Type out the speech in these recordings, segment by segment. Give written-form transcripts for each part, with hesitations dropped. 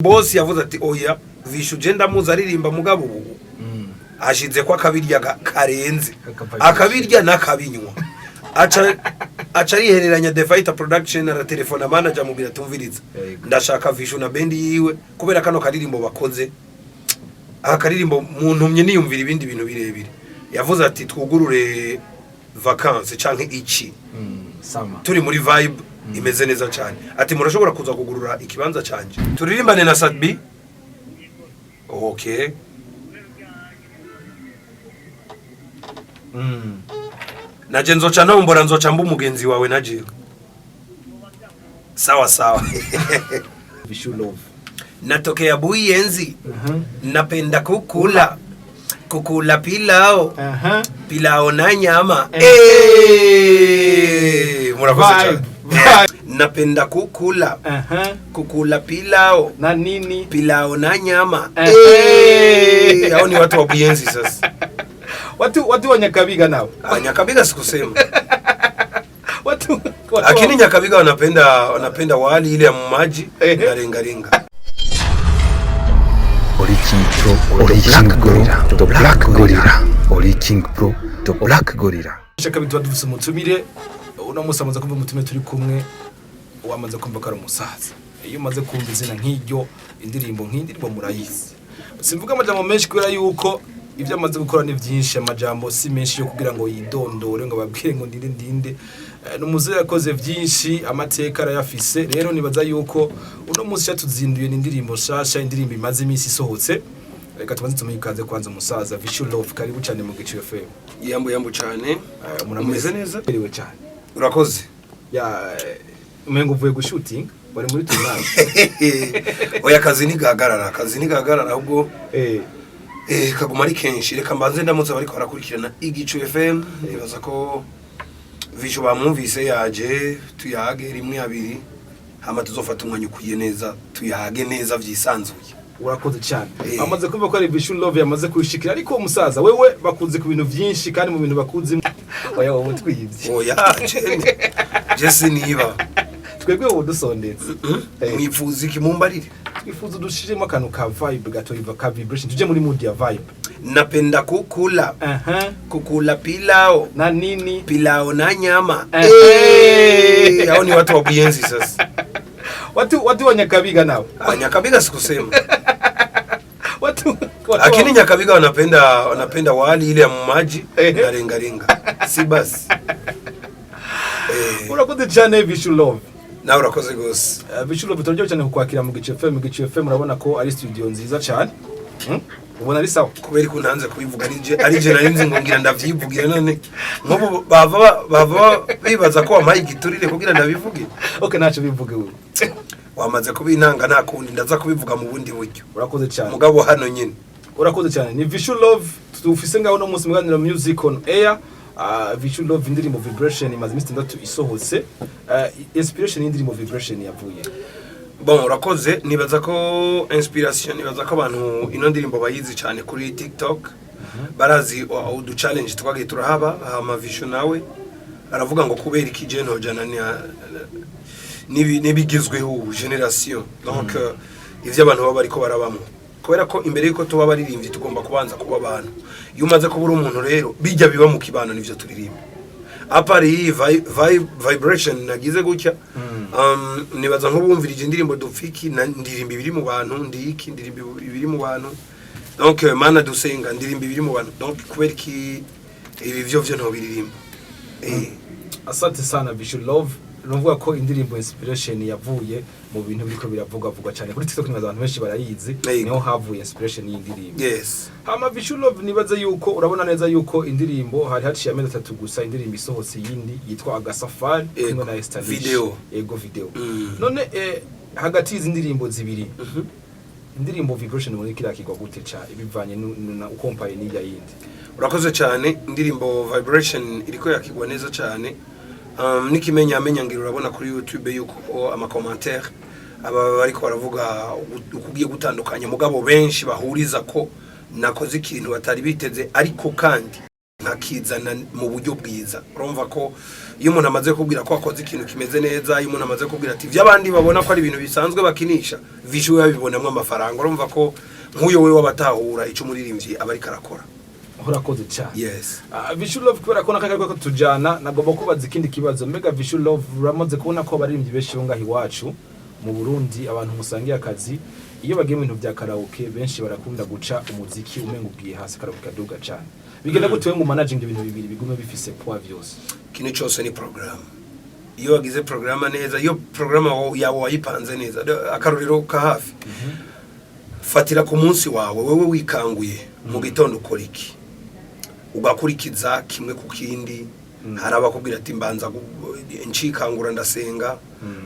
Boss yavuze ati: "Oya, Vishu je ndamuzi aririmba, mugabo ubu ashize ko akabirya karenze." Akabirya n'akabinywa, aca arihereranya The Fighter Production, aratelefona manager, amubwira: "Tumviriza, ndashaka Vishu na band yiwe kubera kano karirimbo bakoze, aka karirimbo muntumye niyumvira ibindi bintu birebire." Yavuze ati: "Twugurure vacances canke iki Sama. turi muri vibe imeze neza cyane." Ati: "Murashobora kuza kugurura ikibanza canje turirimbane na Sat-B." Okay. Naje nzoca ntombora, nzoca mba umugenzi wawe naje. Sawa sawa. Vishu Love. Natokea Buyenzi, napenda kukula kukula pilao, pilao na nyama. Eh, murakoze Vibe, cyane. vibe. Napenda kukula kukula pilao Na nini? Pilao na nyama. Eh. Eh, hao ni watu wa Buyenzi sasa. Watu wa Nyakabiga nao. Ah, Nyakabiga sikusema. Watu Lakini Nyakabiga wanapenda wali ile ya maji na rengarenga. Oriking Pro, The Black Gorilla, The Black Gorilla, Oriking Pro, The Black Gorilla. Shaka bituba dufise umutumire uno munsi. Amaze kumva umutumire turi kumwe, wamaze kumva ko ari umusaza. Iyo umaze kumva izina nk'iryo, indirimbo nk'indirimbo murayizi. Simvuga amajambo menshi kubera yuko ibyo amaze gukora ni byinshi, amajambo si menshi yo kugira ngo yidondore, ngo babwire ngo ndinde ndinde. Ni umuzee yakoze byinshi, amateka arayafise. Rero nibaza yuko uno munsi yatuzinduye ni indirimbo nshasha, indirimbo imaze iminsi isohotse. Reka tubanze tumuhe ikaze kwanza. Umusaza Vishu Love, karibu cyane mu Gicu FM. Yambo yambo cyane. Umeze neza? Merewe cyane. Urakoze. Ya, umengo uvuye gushooting, wari muri tournage. Oya, akazi ntigahagarara, akazi ntigahagarara, ahubwo kaguma ari kenshi. Reka mbanze ndamutse bariko barakurikirana Igicu FM. Nibaza ko Vishu bamwumvise, yaje tuyage rimwe abiri, hama tuzofata umwanya ukwiye neza, tuyage neza vyisanzuye. Urakoze cyane. Eh. Amaze kumva ko ari Vishu Love yamaze kwishikira, ariko umusaza wewe bakunze ku bintu byinshi, kandi mu bintu bakunze, oya, wowe twiyivye. Oya, je siniba. Twebwe wowe dusondetse. Mwifuza iki? Mumbarire. Twifuza udushiremo akantu ka vibe gato, ka vibration, tuje muri mood ya vibe. Napenda kukula kukula pilao Na nini? Pilao na nyama. Eh. Eh, hao ni watu wa Buyenzi sasa. Watu wa Nyakabiga nao. Ah, Nyakabiga sikusema. Watu Lakini Nyakabiga wanapenda wali ile ya maji na rengarenga, si basi? Urakoze cyane, Vishu Love. Nawe urakoze gose. Vishu Love, turaryohewe cyane kukwakira mu Gicu FM. Mu Gicu FM urabona ko ari studio nziza cyane. Ubona ari sawa. Kubera ko ntanze kubivuga, ari je nari nzi ngo ngira ndavyivugira, none nk'ubu bava bibaza ko wampaye igiturire kugira ndabivuge. Okay, ntacyo, bivuge wewe. Wamaze kubintanga, nta kundi, ndaza kubivuga mu bundi buryo. Urakoze cyane. Mugabo hano nyine. Urakoze cyane. Ni Vishu Love tufise ngaho no munsi muganira Music on Air. Vishu Love, indirimbo Vibration imaze iminsi 6 isohotse. Inspiration y'indirimbo Vibration yavuye? Bon, urakoze. Nibaza ko inspiration, nibaza ko abantu ino ndirimbo bayizi cyane kuri TikTok, barazi udu challenge twagiye turahaba. Hama Vishu nawe aravuga ngo kubera iki je ntojana n'ibigezweho ubu, generation, donc ivyo abantu baba bariko barabamwo, kubera ko imbere yuko tuba abaririmbyi tugomba kubanza kuba abantu. Iyo umaze kuba uri umuntu rero, bijya biba mu kibano nivyo turirimba. À part iyi vibration nagize gutya, nibaza nk'ubumvirije indirimbo Dupfiki na ndirimba ibiri mu bantu, ndiki ndirimba ibiri mu bantu, donc Mana dusenga ndirimba ibiri mu bantu, donc kubera iki ibi vyo ntobiririmba? Asante sana, Vishu Love. Nuvuga ko indirimbo inspiration yavuye mu bintu biriko biravugwa cyane kuri TikTok, nibaza abantu benshi barayizi. Yego. Niho havuye inspiration y'indirimbo. Yes. Hama Vishu Love, nibaze yuko urabona neza yuko indirimbo hari haciye amezi 3 gusa indirimbo isohotse yindi yitwa Agasafari Yego. kumwe na Esther Nish. Video. Yego, video. None hagati y'izi ndirimbo zibiri, indirimbo Vibration muri kirakigwa gute ca ibivanye na ukompaye n'ijya yindi? Urakoze cyane. Indirimbo Vibration iriko yakigwa neza cyane. Nikimenya amenya ngira urabona kuri YouTube yuko ama commentaire aba bariko baravuga uko ugiye gutandukanya, mugabo benshi bahuriza ko nakoze ikintu batari biteze, ariko kandi nka Akizana mu buryo bwiza. Urumva ko iyo umuntu amaze kubwira ko akoze ikintu kimeze neza, iyo umuntu amaze kubwira ati ibyo abandi babona ko ari ibintu bisanzwe bakinisha, Vishu we babibonamo amafaranga. Urumva ko nk'uyo we wabatahura icyo umuririmbyi aba ariko arakora. Urakoze cyane. Yes. Vishu Love, kubera ko nakaka ko tujana, nagomba kubaza ikindi kibazo. Mbega Vishu Love, uramaze kubona ko abaririmbyi benshi bo ngaho iwacu mu Burundi, abantu musangiye akazi, iyo bagiye mu bintu bya karaoke, benshi barakunda guca umuziki umenga ugiye hasi, karaoke kaduga cyane. Bigenda gute ngo managing ibintu bibiri bigume bifise poids vyose? Ikintu cyose ni porogaramu. Iyo wagize porogaramu neza, iyo porogaramu yawe wayipanze neza, akarorero ka hafi, fatira ku munsi wawe. Wewe wikanguye mu gitondo, ukora iki? Ugakurikiza kimwe ku kindi. Hari abakubwira ati mbanza ncikangura ndasenga,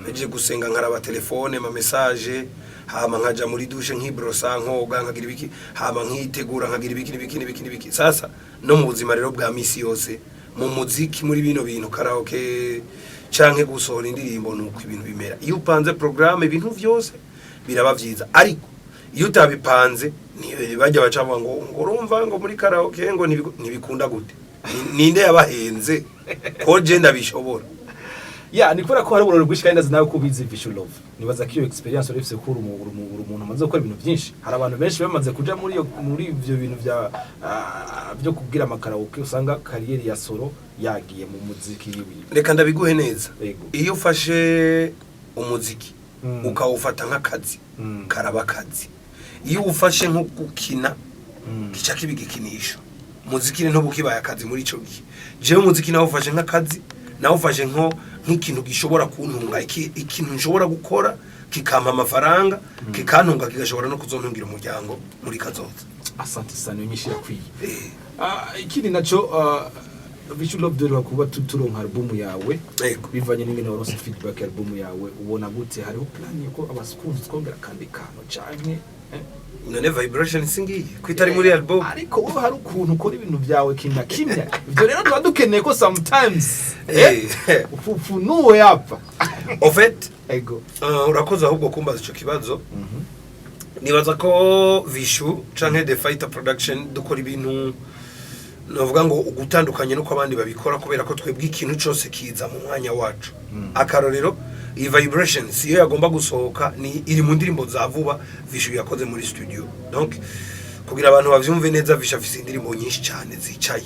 mpejeje gusenga nkaraba telefone, ma message, hama nkaja muri douche, nkibrosa, nkoga, nkagira ibiki, hama nkitegura, nkagira ibiki n'ibiki n'ibiki n'ibiki. Sasa no mu buzima rero bwa misi yose, mu muziki, muri bino bintu karaoke canke gusohora indirimbo, nuko ibintu bimera. Iyo upanze programme, ibintu vyose biraba vyiza, ariko iyo utabipanze bajya baca bavuga ngo urumva ngo muri karaoke ngo ntibikunda gute. Ninde yabahenze ko je ndabishobora? Ya, ni kubera ko hari uburori bwinshi, kandi ndazi nawe ko ubizi, Vishu Love. Nibaza ko iyo experience urifise, ko uri umuntu umaze gukora ibintu byinshi. Hari abantu benshi bamaze kuja muri ivyo bintu byo kubwira amakaraoke, usanga carrière ya solo yagiye mu muziki yiwe. Reka ndabiguhe neza. Yego. Iyo ufashe umuziki ukawufata nk'akazi, karaba akazi. Iyo uwufashe nko gukina, gica kiba igikinisho. Umuziki ntuba ukibaye akazi muri ico gihe. Jewe umuziki nawufashe nk'akazi, nawufashe nk'ikintu gishobora kuntunga, ikintu nshobora gukora kikampa amafaranga, kikantunga, kigashobora no kuzontungira umuryango muri kazoza. Asante sana, iyo nyinshi irakwiye. Eh. Ikindi naco, Vishu Love, dore kuba turonka album yawe, bivanye n'ingene waronse feedback ya album yawe, ubona gute? Hariho plan yuko abakunzi twongera kandi kantu canke, eh? None Vibration singiye ko itari muri album? Ariko wowe hari ukuntu ukora ibintu byawe kimya kimya. Ivyo rero tuba dukeneye ko sometimes ufunuwe hapa. En fait, ego. Urakoze ahubwo kumbaza ico kibazo. Nibaza ko Vishu canke The Fighter Production dukora ibintu novuga ngo ugutandukanye nuko abandi babikora, kubera ko twebwe ikintu cyose kiza mu mwanya wacu. Akarorero, iyi Vibration siyo yagomba gusohoka, ni iri mu ndirimbo za vuba Vishu yakoze muri studio. Donc kugira abantu bavyumve neza, Vishu afise indirimbo nyinshi cyane zicaye,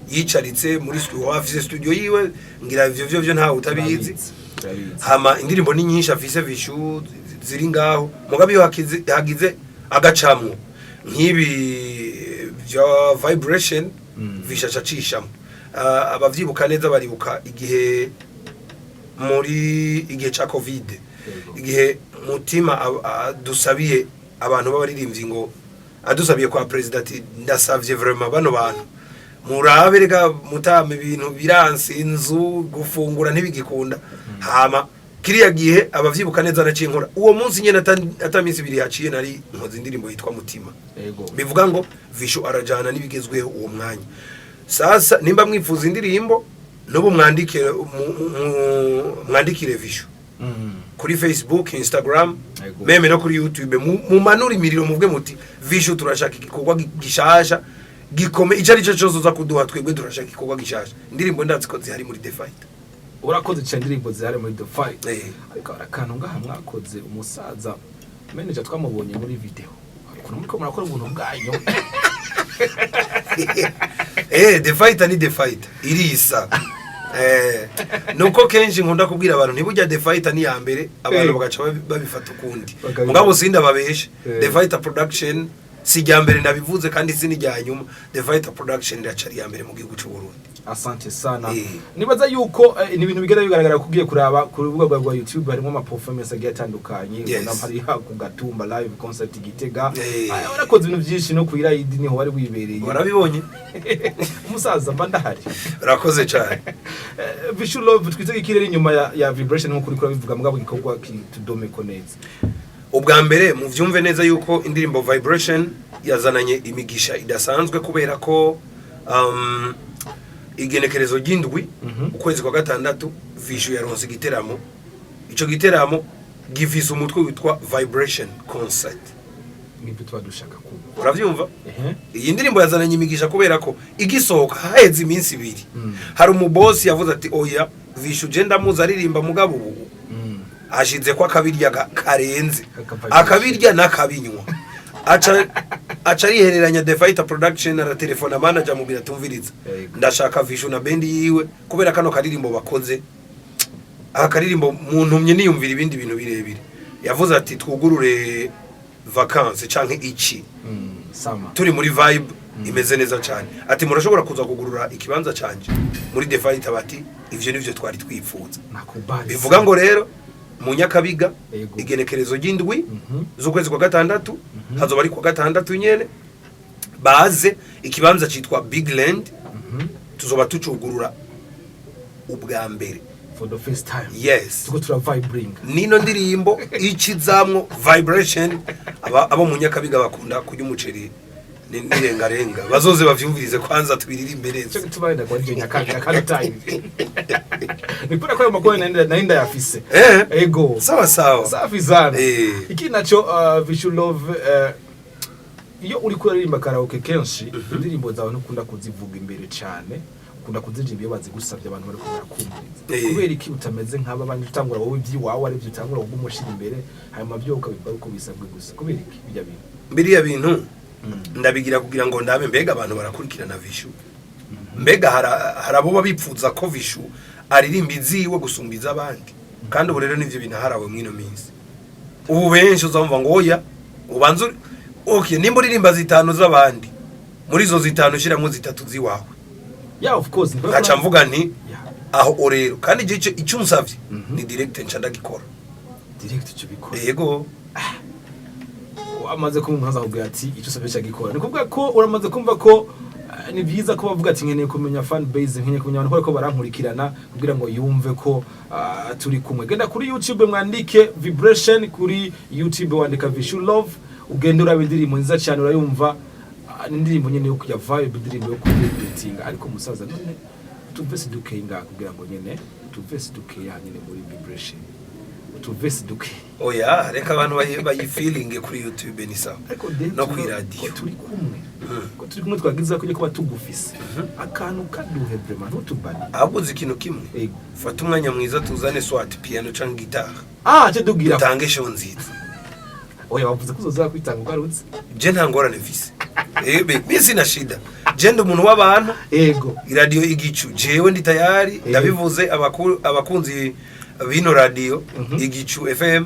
yicaritse muri studio. Afise studio yiwe, ngira ivyo vyo ntawe utabizi. Turabizi. Hama indirimbo ni nyinshi afise Vishu ziri ngaho, mugabe iyo hagize agacamwo nk'ibi bya Vibration, Vishu aca acishamo. Abavyibuka neza baribuka igihe muri igihe ca Covid, igihe Mutima adusabiye abantu b'abaririmbyi, ngo adusabiye kwa president ati ndasavye vraiment bano bantu murabe, reka mutama ibintu biranse, inzu gufungura ntibigikunda. Hama kiriya gihe, abavyibuka neza, naciye nkora uwo munsi nyene, ata minsi 2 haciye, nari nkoze indirimbo yitwa Mutima. Bivuga ngo Vishu arajana n'ibigezweho uwo mwanya. Sasa nimba mwifuza indirimbo n'ubu, mwandike mwandikire Vishu kuri Facebook, Instagram, même no kuri YouTube, mumanure imiriro, muvuge muti Vishu turashaka igikorwa gishasha gikome, icyo ari cyo cyose uza kuduha, twebwe turashaka igikorwa gishasha. Indirimbo ndazi ko zihari muri The Fight. Urakoze cyane, indirimbo zihari muri The Fight. Eh. Ariko hari akantu ngaha mwakoze, umusaza manager twamubonye muri video, hari ukuntu muriko murakora ubuntu bwanyu. The Fight ni The Fight irisa. Nuko kenshi nkunda kubwira abantu ntibujya The Fighter ni ya mbere, abantu bagaca babifata ukundi. Bakabifata. Mugabo sinda babeshe, The Fighter Production si irya mbere nabivuze, kandi si n'irya nyuma. The Fighter Production iracari iya mbere mu gihugu cy'u Burundi. Asante sana. Eh. Nibaza yuko ni ibintu bigenda bigaragara ko ugiye kuraba ku rubuga rwa YouTube, harimo ama performance agiye atandukanye. Yes. Ubona hari ku Gatumba live concert i Gitega. Eh. Warakoze ibintu byinshi, no ku Irayidi niho wari wibereye. Warabibonye. Umusaza, mba ndahari. Urakoze cyane. Vishu Love, twitege ikirere inyuma ya Vibration nkuko uriko urabivuga, mugabo igikorwa kitudomeko neza. Ubwa mbere muvyumve neza yuko indirimbo Vibration yazananye imigisha idasanzwe, kubera ko igenekerezo ry'indwi ukwezi kwa gatandatu, Vishu yaronse igiteramo. Ico giteramo gifise umutwe witwa Vibration Concert. Nibyo tuba dushaka kuba. Uravyumva? Iyi ndirimbo yazananye imigisha kubera ko igisohoka haheze iminsi 2, hari umubosi yavuze ati: "Oya, Vishu je ndamuzi aririmba, mugabo ubu ashize ko akabirya karenze." Akabirya n'akabinywa, aca arihereranya The Fighter Production, aratelefona manager, amubwira: "Tumviriza, ndashaka Vishu na band yiwe kubera kano karirimbo bakoze, aka karirimbo muntumye niyumvira ibindi bintu birebire." Yavuze ati: "Twugurure vacances canke iki Sama. turi muri vibe imeze neza cyane." Ati: "Murashobora kuza kugurura ikibanza canje muri The Fighter?" Bati: "Ivyo nivyo twari twifuza." Nakubali. Bivuga ngo rero mu Nyakabiga, igenekerezo ry'indwi z'ukwezi kwa gatandatu, hazoba ari kwa gatandatu nyene, baze, ikibanza citwa Big Land, tuzoba tucugurura ubwa mbere. For the first time. Yes. Tuko tura vibring. Nino ndirimbo ikizamwo vibration. Abo mu Nyakabiga bakunda kurya umuceri n'irengarenga, bazoze bavyumvirize kwanza, tubiririmbe neza. Cyo gituma wenda kwa ryo Nyakabiga kandi time ni kubera ko ayo makuru nari ndayafise. Ego. Sawa sawa. Safi sana. Ikindi naco, Vishu Love, iyo uri kuririmba karaoke kenshi indirimbo zawe ntukunda kuzivuga imbere cyane, ukunda kuziririmba iyo bazigusabye, abantu bariko barakumviriza. Kubera iki utameze nk'aba bandi, utangura wowe iby'iwawe, aribyo utangura wowe umushira imbere, hanyuma byo ukabikora uko bisabwe gusa? Kubera iki bijya bintu? Biriya bintu ndabigira kugira ngo ndabe mbega abantu barakurikirana Vishu, mbega hari abo bipfuza ko Vishu aririmba iziwe gusumba iz'abandi. Kandi ubu rero nivyo binaharawe mw'ino minsi. Ubu benshi uzamva ngo: "Oya, ubanza okay, nimba uririmba zitanu z'abandi, muri izo zitanu ushiramwo zitatu ziwawe." Yeah, of course. Nkaca mvuga nti aho rero kandi igice icyo unsavye ni direct nca ndagikora. Direct icyo bikora. Yego. Amaze kumva umusaza akubwira ati icyo usabye cyagikora, ni kuvuga ko uramaze kumva ko ni byiza ko bavuga ati nkeneye kumenya fan base, nkeneye kumenya abantu bariko barankurikirana, kugira ngo yumve ko turi kumwe. Genda kuri YouTube mwandike Vibration, kuri YouTube wandika Vishu Love, ugende uraba indirimbo nziza cyane, urayumva. Ni indirimbo nyene yo kujya vibe, indirimbo yo kuvibratinga. Ariko musaza, none tuvese dukeye ngaha kugira ngo nyene tuvese dukeya nyene muri Vibration, tuvese dukeye. Oya, reka abantu bayifilinge kuri YouTube, ni sawa. Ariko de No kw'iradiyo. ko turi kumwe, ko turi kumwe, twagize ko kuba tugufise akantu kaduhe, vraiment ntutubane. Ahubwo uzi ikintu kimwe? Ego. Fata umwanya mwiza, tuzane soit piano canke guitare. Ah, cyo dugira. Dutange show nziza. Oya, wavuze ko uzoza kwitanga ugarutse. Je nta ngorane mfise, ebe mi sina shida, je ndi umuntu w'abantu. Iradiyo Igicu, jewe ndi tayari, ndabivuze, abakunzi bino radiyo Igicu FM,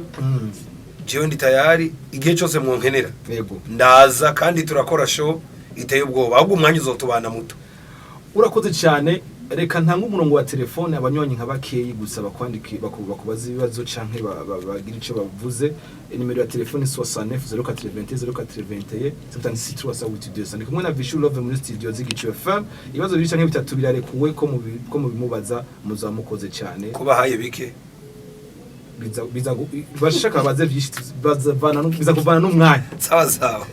jewe ndi tayari igihe cyose mwonkenera. Ndaza kandi turakora show iteye ubwoba, ahubwo umwanya uzotubana muto. Urakoze cyane. Reka ntange umurongo wa telefone, abanywanyi nka bakeyi gusa bakwandike, bakubaza ibibazo canke bagira ico bavuze. Nimero ya telefone 69 081 081 76 382. Ndi kumwe na Vishu Love muri studio z'Igicu FM. Ibibazo bibiri canke bitatu birarekuwe ko mubimubaza, muzamukoze cyane. Kubahaye bike. Biza bashaka baze vyinshi, bazavana biza kuvana n'umwanya. Sawa sawa.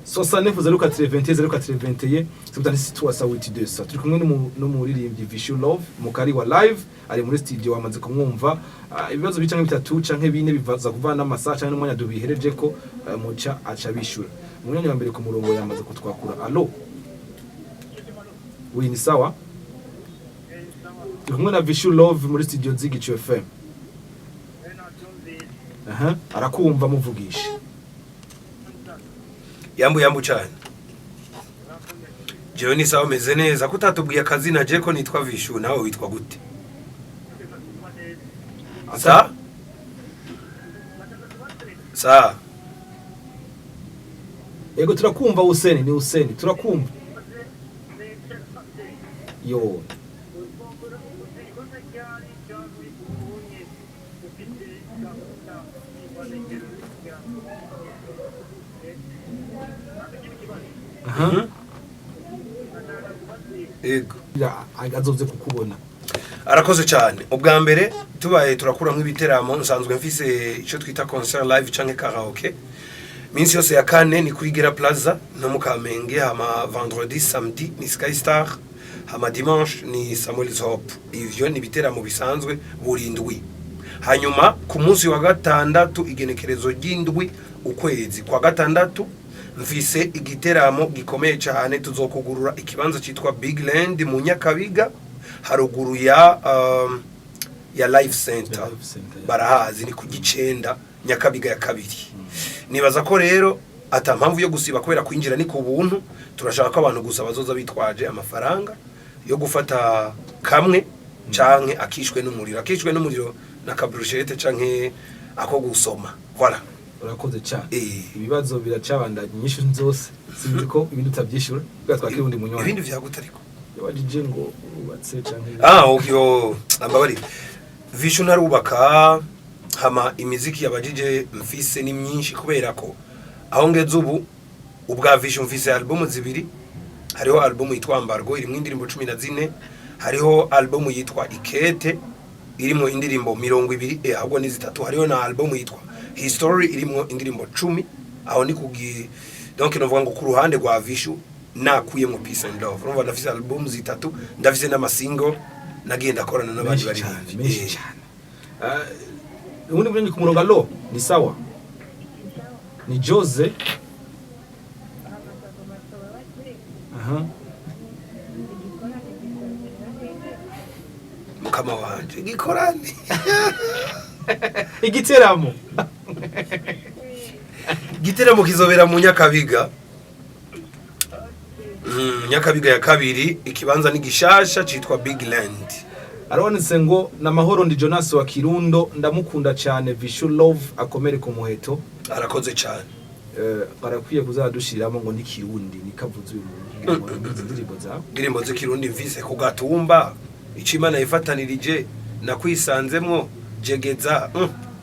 69 081 081 76 382. Turi kumwe n'umuririmbyi Vishu Love mukari wa live, ari muri studio, wamaze kumwumva. Ibibazo bicanke bitatu canke bine, bivaza kuvana n'amasaha canke n'umwanya dubihereje ko muca aca bishura. Umunyanya wa mbere ku murongo yamaze kutwakura. Allo, oui, ni sawa, turi kumwe na Vishu Love muri studio z'Igicu FM. Aha arakumva, muvugisha. Yambu yambu cyane. Jewe ni sawa, meze neza. Ko utatubwiye akazina? Je ko nitwa Vishu, nawe witwa gute? Sa sa. Ego, turakumva. Useni ni Useni, turakumva yo. Aha. Yego. Ya, azoze kukubona. Arakoze cyane. Ubwa mbere tubaye turakuramo ibiteramo nsanzwe mfise, icyo twita concert live canke karaoke, minsi yose ya kane ni kuri Gera Plaza no mu Kamenge, hama vendredi, samedi ni Sky Star, hama dimanche ni Samuel's Hope. Ivyo ni ibiteramo bisanzwe buri ndwi. Hanyuma ku munsi wa gatandatu, igenekerezo ry'indwi, ukwezi kwa gatandatu, mfise igiteramo gikomeye cyane. Tuzokugurura ikibanza cyitwa Big Land mu Nyakabiga, haruguru ya Life Center. Ya Life Center, ya. Barahazi, ni ku Gicenda, Nyakabiga ya kabiri. Nibaza ko rero ata mpamvu yo gusiba, kubera kwinjira ni ku buntu. Turashaka ko abantu gusa bazoza bitwaje amafaranga yo gufata kamwe canke akishwe n'umuriro na kabrushete canke ako gusoma, voilà. Urakoze cyane. Eh. Ibibazo biracabandanya, inyishu zose sinzi ko ibindi utabyishura kubera twakira undi munywanyi. Ibindi vyaguta ariko? Yabajije ngo urubatse canke? Ah, okay, oh, ambabari Vishu ntarubaka. Hama imiziki yabajije mfise ni myinshi, kubera ko aho ngeze ubu ubwa Vishu mfise album zibiri. Hariho album yitwa Ambargo, irimwo indirimbo 14. Hariho album yitwa Ikete, irimwo indirimbo 20, ahubwo ni zitatu. Hariho na album yitwa History, irimwo indirimbo 10. Aho ni kugi donc novuga ngo ku ruhande rwa Vishu nakuyemo Peace and Love. Urumva ndafise album zitatu, ndafise n'amasingle nagiye ndakorana n'abandi Menshi bari. cyane, menshi cyane. Ah, ubundi munywanyi ku murongo. Allo, ni sawa? Ni Jose. Aha. Mukama wanje, gikorane. Igiteramo. Giteramo kizobera mu Nyakabiga, Nyakabiga ya kabiri. Ikibanza ni gishasha citwa Big Land. Arabonetse ngo namahoro, ndi Jonas wa Kirundo, ndamukunda cyane Vishu Love, akomere ku muheto. Arakoze cyane. Barakwiye kuzadushiramo ngo ni Kirundi nikavuze uyu muntu ngira ngo nizi indirimbo zawe. Indirimbo z'ikirundi mvise ku gatumba, ico Imana yifatanirije, nakwisanzemwo, jegeza,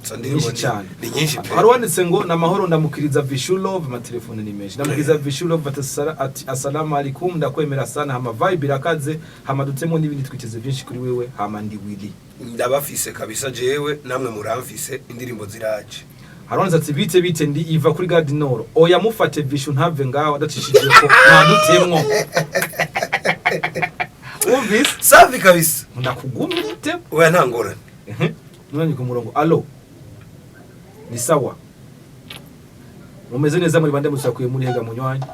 izo ndirimbo Nyinshi cyane. Ni nyinshi pe. Hari uwanditse ngo namahoro, ndamukiriza Vishu Love, amatelefone ni menshi, ndamukiriza Vishu Love ati ati asalamu alaikum, ndakwemera sana, hama vibe irakaze, hama dutemo n'ibindi, twiteze byinshi kuri wewe, hama ndi Willy. Ndabafise kabisa jewe, namwe muramfise, indirimbo ziraje. Haronze ati bite bite, ndi Iva kuri Gardinoro, oya mufate Vishu ntave ngaho adacishije ko ntadutemwo, wumvise? Safi kabisa. Ndakugumye. Oya, nta ngorane. Mwanya ku murongo. Allo, ni sawa? Mumeze neza? Muri bande? Musakuye muri hega munywanyi?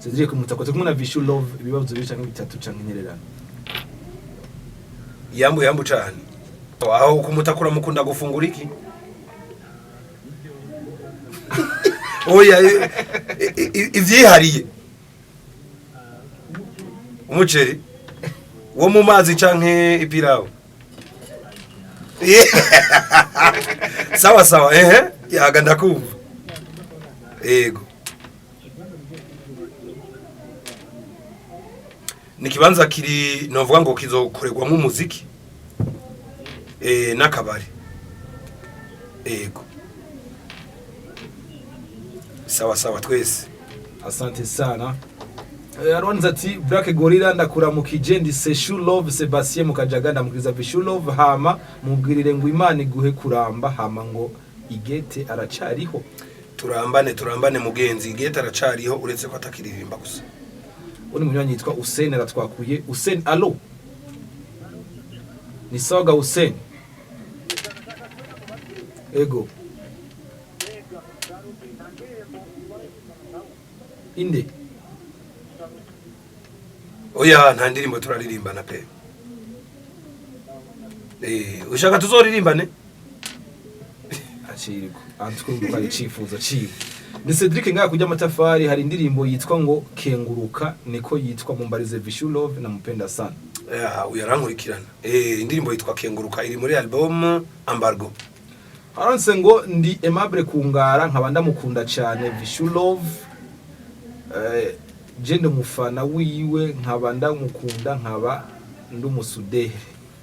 Cedric Mutako kumwe na Vishu Love. Ibibazo bibiri canke bitatu canke intererano. Yambu yambu cane. Aho kumutakura mukunda gufungura iki? Oya, ivyihariye, umuceri wo mu mazi canke ipirawu? Sawa sawa, ehe, yaga ndakumva. Ego, ni ikibanza kiri novuga ngo kizokorerwamo umuziki n'akabari. Ego, sawa sawa twese. Asante sana. Aronze ati Black Gorilla, ndakuramukije, ndi Seshu Love Sebastien Mukajaga, ndamukiriza Vishu Love, hama mubwirire ngo Imana iguhe kuramba, hama ngo igete aracariho. Turambane, turambane mugenzi. Igete aracariho, uretse ko atakiririmba gusa. Undi munywanyi yitwa Usen aratwakuye. Usen, allo, ni sawa ga Usen? Ego. Inde? Oya, nta ndirimbo turaririmbana pe. Ushaka tuzoririmbane? Aciriko antwumva ari icifuzo ciwe. Ni Cedric ngaha kurya amatafari. Hari indirimbo yitwa ngo Kenguruka, niko yitwa, mumbarize Vishu Love, namupenda sana. Ya, uyu arankurikirana. Indirimbo yitwa Kenguruka, iri muri album Ambargo. Aronse ngo ndi Aimable Kungara, nkaba ndamukunda cyane Vishu Love, je ndi umufana wiwe, nkaba ndamukunda, nkaba ndi umusuderi.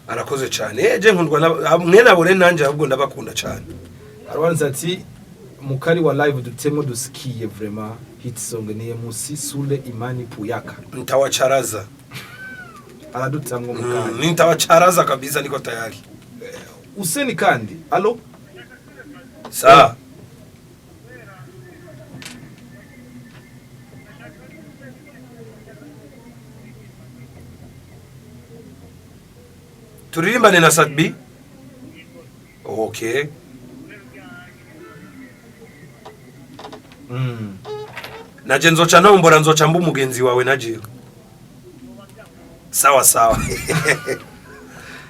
Arakoze cyane. Je nkundwa mwene abo rero, nanje ahubwo ndabakunda cyane. Arabanza ati mukari wa live, dutemo dusikiye vraiment hit song ni MC Sule Imani Puyaka. Ntawacharaza. Aradutamwo mukanya. Nitawacharaza kabisa, niko tayari. Useni kandi, allo. Saa. Turirimbane na Sadbi. Okay. Naje nzoca ntombora, nzoca mba umugenzi wawe naje. Sawa sawa,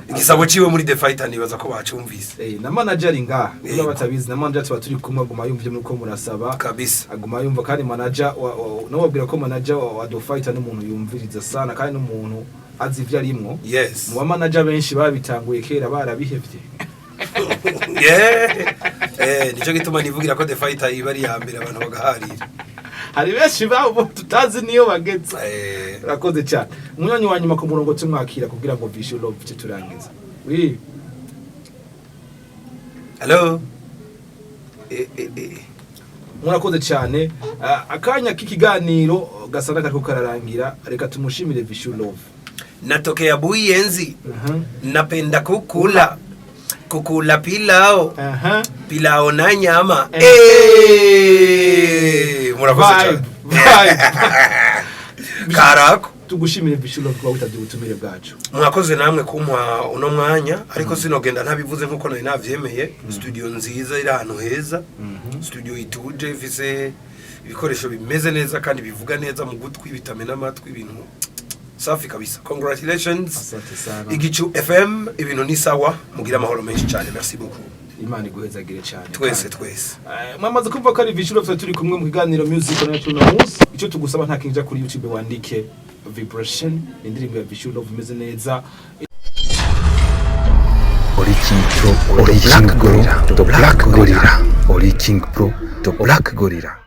igisabo ciwe muri The Fighter nibaza ko bacumvise. Na manager ari ngaha. Yego. Niba batabizi, na manager tuba turi kumwe, aguma yumva nuko murasaba. Kabisa. Aguma yumva, kandi manager nababwira ko manager wa The Fighter n'umuntu yumviriza sana, kandi n'umuntu azi ivyo arimwo. Mu ba manager benshi babitanguye kera barabihevye. Yeah. Nico gituma nivugira ko The Fighter iba ari iya mbere, abantu bagaharira. Hari benshi babo tutazi niyo bageze. Urakoze cyane. Umunywanyi wa nyuma ku murongo tumwakira kugira ngo Vichou Love turangiza, oui. Hello. Murakoze cyane. Akanya k'ikiganiro gasa n'akariko kararangira. Reka tumushimire Vichou Love. Natokea Buyenzi. Napenda kukula kukula pilao. Pilao na nyama. Murakoze cyane. Vibe, vibe. Karako. Tugushimire, Vichou Love, kuba witabye ubutumire bwacu. Mwakoze namwe kumpa uno mwanya, ariko sinogenda ntabivuze nkuko nari navyemeye. Studio nziza iri ahantu heza, studio ituje, ifise ibikoresho bimeze neza kandi bivuga neza mu gutwi, bitamena amatwi, ibintu safi kabisa. Congratulations. Asante sana. Igicu FM, ibintu ni sawa. Mugira amahoro menshi cyane, merci beaucoup. Imana iguhezagire cyane. Twese. Kandi. Twese. Mwamaze kumva ko ari Vichou Love turi kumwe mu kiganiro Music on uno munsi. Icyo tugusaba nta kinja kuri YouTube, wandike Vibration, indirimbo ya Vichou Love imeze neza. Ori King Pro, Ori King Gorilla, The Black Gorilla, Ori King Pro, The Black Gorilla.